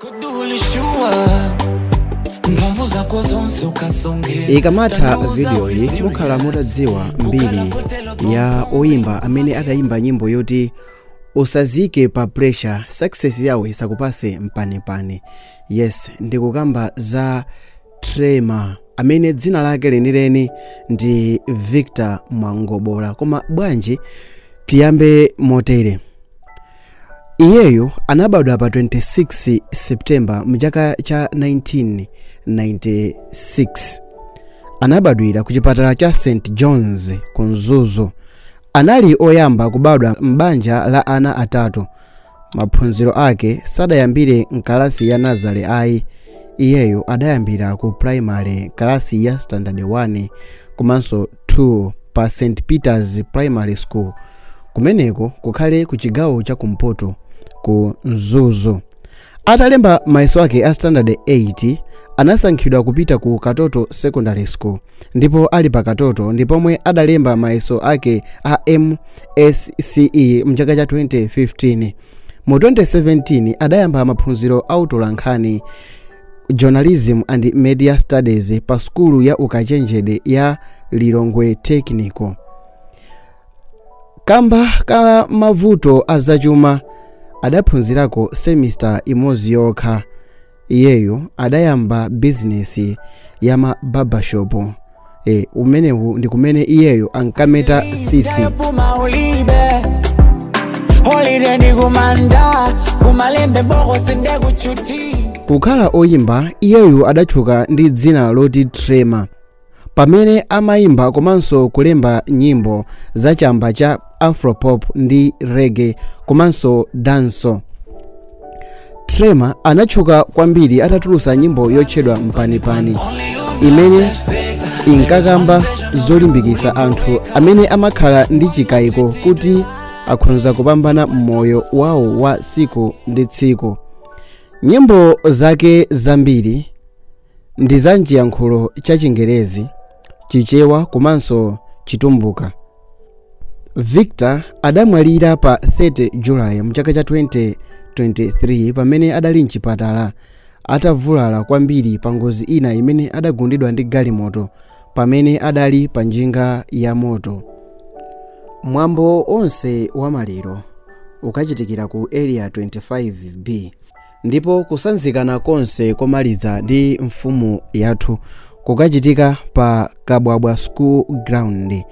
Kudulishuwa mphamvu zako zonse ukasongeza. Ikamatha vidiyoyi, mukhala mutadziwa mbiri ya oyimba amene adayimba nyimbo yoti "Usazike pa pressure, success yawo isakupase mpanipani". Yes, ndikukamba za Trema, amene dzina lake lenileni ndi Victor Mwangobola. Koma bwanji tiyambe motere: iyeyo anabadwa pa 26 September mchaka cha 1996. Anabadwira ku chipatala cha St John's ku Mzuzu. Anali oyamba kubadwa m'banja la ana atatu. Maphunziro ake sadayambire mkalasi ya nursery ayi. Iyeyo adayambira ku primary, kalasi ya standard 1 komanso 2 pa St Peters Primary School, kumeneko kukhale ku chigawo cha kumpoto ku Mzuzu. Atalemba mayeso ake a standard 8, anasankhidwa kupita ku Katoto Secondary School, ndipo ali pa Katoto ndipomwe adalemba mayeso ake a MSCE mchaka cha 2015. Mu 2017 adayamba maphunziro a utolankhani, Journalism and Media Studies, pa sukulu ya ukachenjede ya Lilongwe Technical. Kamba ka mavuto azachuma, adaphunzirako semester imodzi yokha. Iyeyo adayamba bizinesi ya ma barbershop. Umenewu ndi kumene iyeyo ankameta sisi. Puma ulibe holiday, ndi kumanda kumalembe bokosi ndekuchuti. Kukhala oyimba, iyeyu adatchuka ndi dzina loti Trema pamene amayimba komanso kulemba nyimbo za chamba cha afropop ndi reggae komanso dancehall. Trema anatchuka kwambiri atatulutsa nyimbo yotchedwa "Mpanipani", imene inkakamba zolimbikitsa anthu amene amakhala ndi chikayiko kuti akhonza kupambana m'moyo wawo wa tsiku ndi tsiku. Nyimbo zake zambiri ndi za mchiyankhulo cha Chingerezi, Chichewa komanso Chitumbuka. Victor adamwalira pa 30 Julayi mchaka cha 2023 pamene adali mchipatala atavulala kwambiri pa ngozi ina imene adagundidwa ndi galimoto pamene adali pa njinga ya moto. Mwambo onse wa maliro ukachitikira ku Area 25B, ndipo kusanzikana konse komaliza ndi mfumu yathu kukachitika pa Kabwabwa School Ground.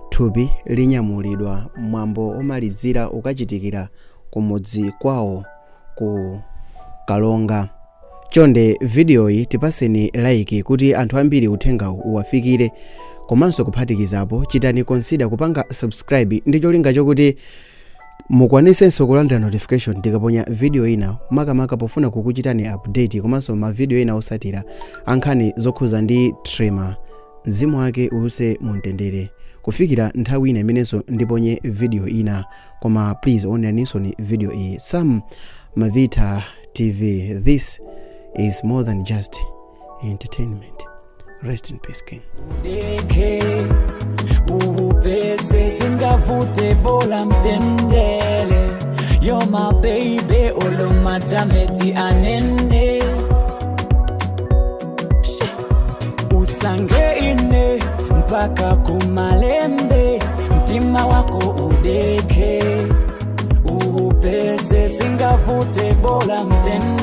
Thupi linyamulidwa, mwambo omalizira ukachitikira kumudzi kwawo ku Kalonga. Chonde, vidiyoyi tipaseni like kuti anthu ambiri uthengawu uwafikire, komanso kuphatikizapo chitani consider kupanga subscribe ndi cholinga chokuti mukwanisenso kulandira notification tikaponya video ina, makamaka pofuna kukuchitani update komanso ma video ina osatira ankhani zokhuza ndi Trema. Mzimu wake uwuse mumtendere kufikira nthawi ina imenenso ndiponye video ina. Koma please, oneraninso video iyi. Sam Mavita TV, this is more than just entertainment. Rest in peace, king. Udeke upese singavute bola mtendele. You're my baby, olomatameti anene. Usange ine mpaka kumalembe, mtima wako udeke upese singavute bola mtendele.